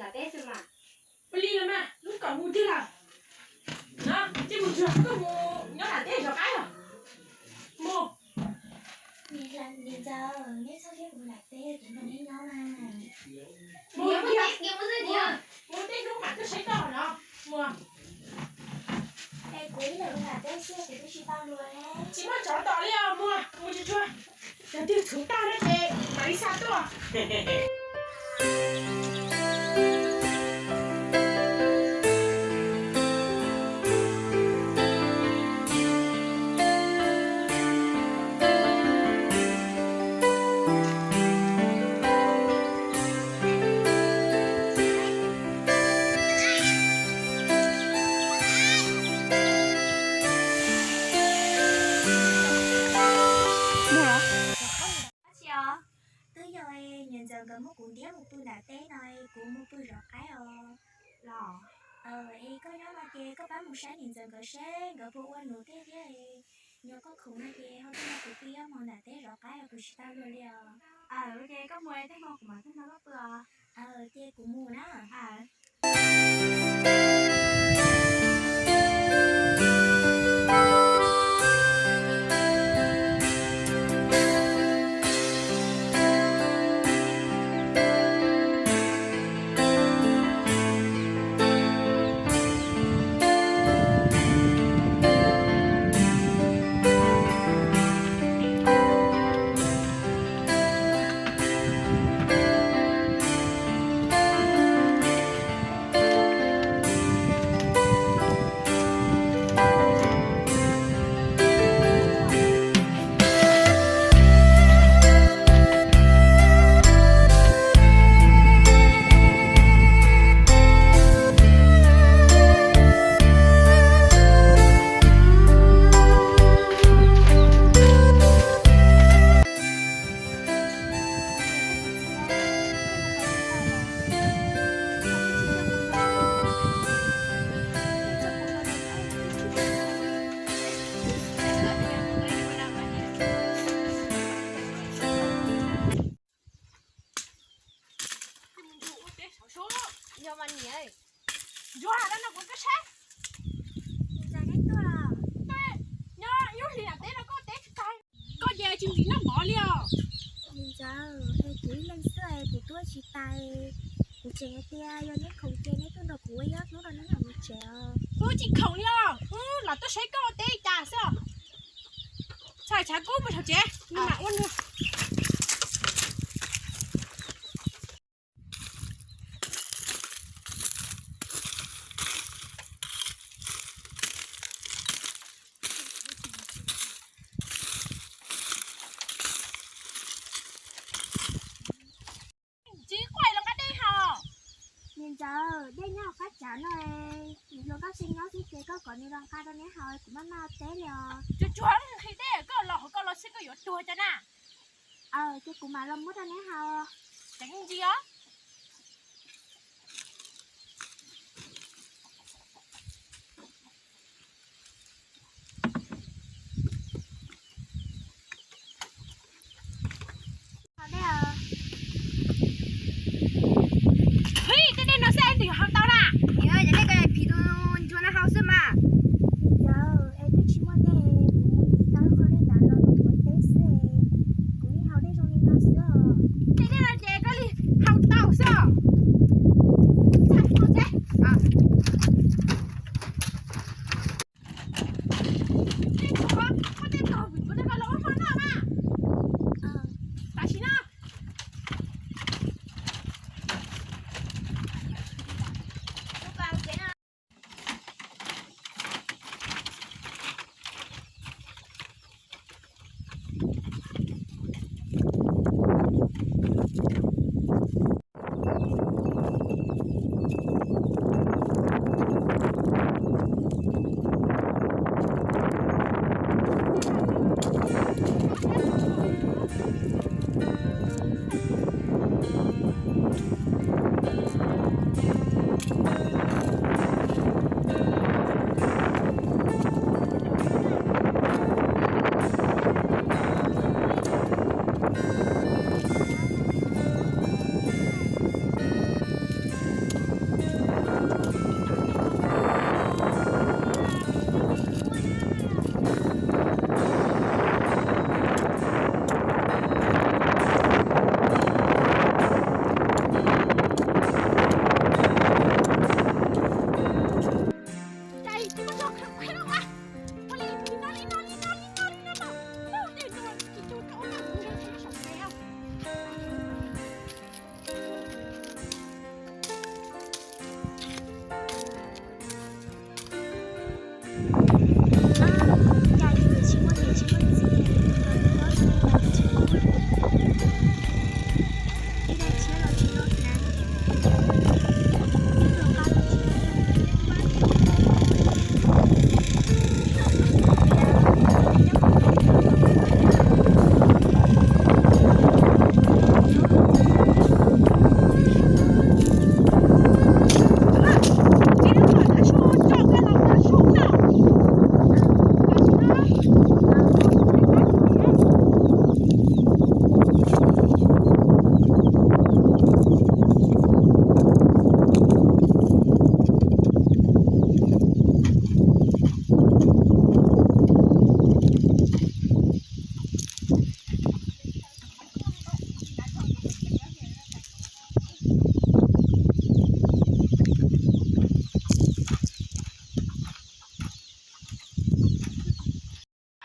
Ua li los mas, lub kom mus twg lawm? No, cia mus tsuag koj mus nyob nram teb zov qaib os. Mus. Niam ntxawm, neb txhob thiab kuv nram teb, kuv nrog neb nyob mas. Mus, mus, mus tej hnub mam tuaj saib koj no. Mus. Es kuv ib leeg nram teb xwb kuv twb tsis tau luag li. Tsis muaj tsov tom li os, mus, mus tsuag tsuag. Cov twg txhuv tag no ces mam li xa tuaj. Ua tsi os? Twb yog niam ntxawm nkawd muab kuv ntiab mus pw nram teb no, kuv mus pw zov qaib os. Los, es koj nyob no ces koj pab mus saib niam ntxawm nkawd seb nkawd puas ua num tej thiab. Yog koj khoom no ces ho tuaj nrog kuv pw ib hmos nram teb zov qaib, kuv tsis tau luag li os. Ces koj mus tej hmo kuv mam tuaj nrog koj pw os. Ces kuv mus na. Yog mas niam, ntsuag hais no kuv twb saib. Nyob ib lub hlis nram teb no koj teb tsis tag, koj ces tsis ntxiv noj mov li os. Niam ntxawm, es kuv ib leeg xwb es kuv tuaj tsis tau. Kuv tseem hais tias yog neb khoom ces neb tuaj nrog kuv ua ib ob hnub rau neb mam mus tsev os. Kuv tsis khoom li os, los tuaj saib koj ua teb li cas xwb os. Txhais tshav kub mus saum tsev, nws mam ua nws. Txiv, koj los nqa dej haus. Niam ntxawm, dej nyob hauv qab tsav no, hluas nkauj sib nyob xwb ces koj kom nws los nqa rau neb haus, kuv maj maj teb li os. Tsuag tsuag nqhis dej, koj los hauv koj los xwb koj yuav tuag cas na. Ces kuv mam los muab rau neb haus. Ceev ntsis os. Tej dej no xwb es nws yuav haus tau na. Niam, cov dej ko phim tus ntsuag no haus xwb mas. Niam ntxawm, es twb tsis muaj dej, kuv mus tiv tau qho dej ntawd los rau kuv ua teb xwb es kuv yeej haus dej zoo li no xwb os. Tej dej no ces koj li haus tau xwb os. Txhais tau tsev. Tej ntawd, koj tej ntawd kuv rau koj los ua hmo noj mas. Tam sim no.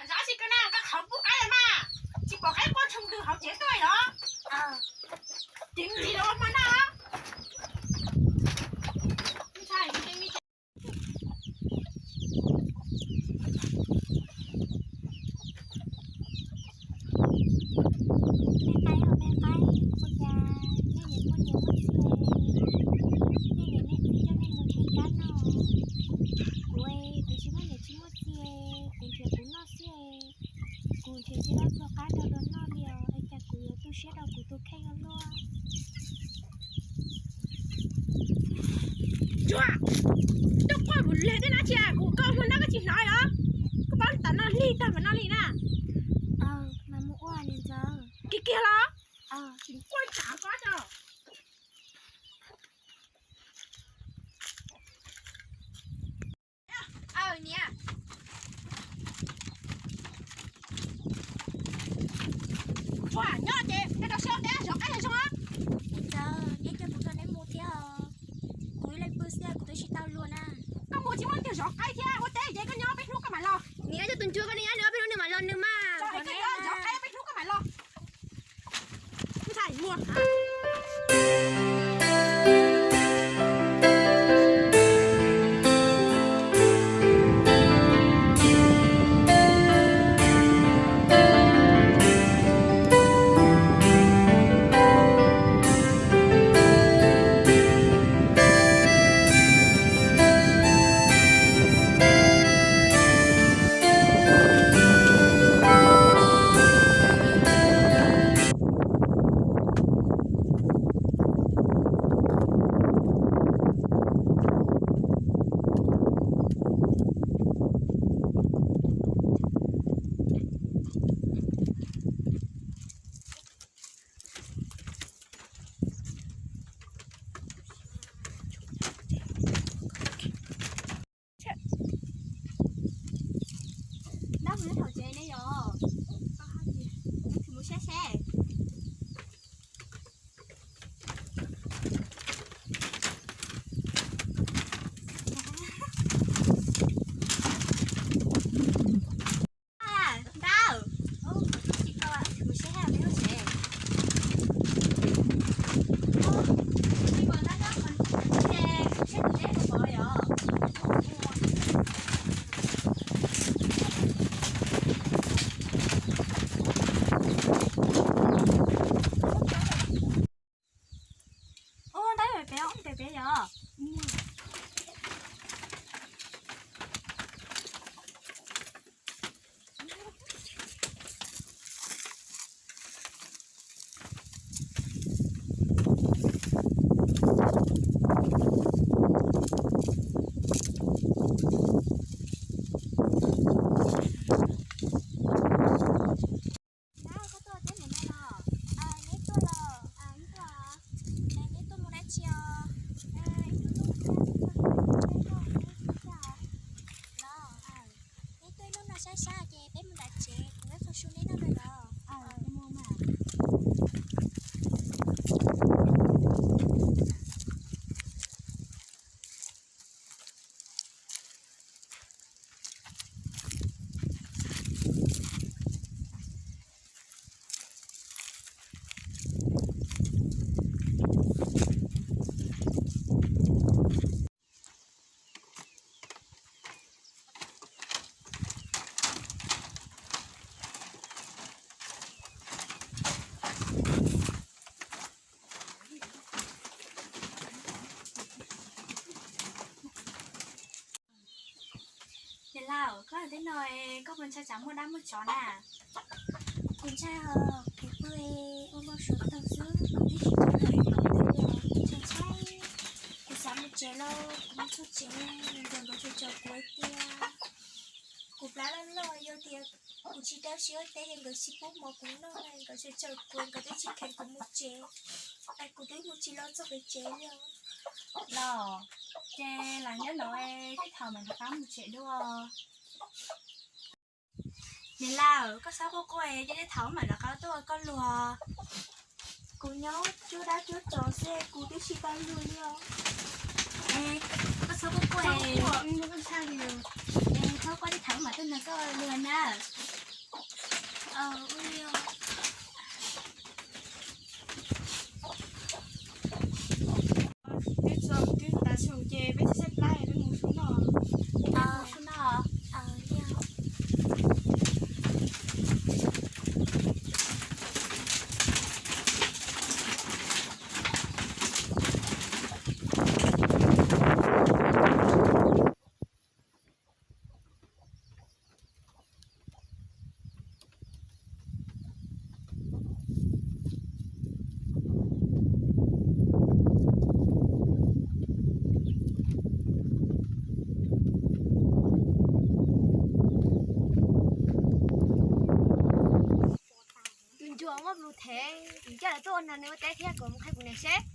Zov tsis kawg na, koj qhov pub qaib mas tsis pom qaib quaj tshoo ntws hauv tsev tuaj los? Ceev ntsis los ua hmo noj. Me qaib os me qaib, ua cas nej yuav muaj niam muaj txiv, nej yuav nej txiv coj nej mus nrhiav kab noj? Kuv, kuv tsis muaj niam tsis muaj txiv, kuv nrhiav kuv noj xwb. Kuv nrhiav tsis tau tus qab rau luag noj li os, es cas kuv yuav tu siab rau kuv tus kheej ua luaj. Ntsuag, koj quaj mus lig tej nab tsi, kuv koj mus noj koj tsis hnov los? Koj pab tam no lig tag mas noj li na. Mas mus ua li ntawd. Kiag kiag los? Tsis quaj tsam koj tso. Aw niam. Ntsuag, nyob ces neb rau siab ua ntej zov qaib zoo. Ntawd neb coj kuv rau neb mus thiab os. Kuv ib leeg pw xwb kuv twb tsis tau luag na. Koj mus tsis muaj leej twg zov qaib thiab ua teb ces koj nyob peb hnub koj mam los. Niam, coj tus ntsuag koj niam nyob peb hnub nws mam los nws mas. Zov qaib peb hnub koj mam los. Ntxhais muag. Lauj, koj teb no koj puas ntshai tsam muaj dab muaj tsov na? Kuv ntshai os, kuv pw ua npau suav tag xwb, kuv twb tsis tau lam ntawd li, kuv ntshai ntshai. Kuv xav mus tsev lauj, kuv mus txog tsev, nkawd nkawd tseem caum kuv hais tias kuv plab loj loj, yog tias kuv tsis rau siab ua teb ces nkawd tsis pub mov kuv noj, nkawd tseem caum kuv, nkawd twb tsis kheev kuv mus tsev, es kuv twb mus tsis los txog pem tsev li os. Los, ces lam nyob no, tej thaum mam rov qab mus tsev dua. Niam laus, koj txhob quaj quaj, ces tej thaum mam rov qab tuaj ua koj luag. Kuv nyob cuab dab cuab tsov xwb, kuv twb tsis tau luag li os. Koj txhob quaj quaj, txhob quaj, tej thaum mam tuaj nrog koj luag na. Twb txog twb tav su ces peb tsis xav plab, peb mus su noj. Mus su noj. Tus ncua muab lus thev, kuv coj lawv tuaj ua nag nws ua teb thiab, kuv mus qhia kuv niam seb.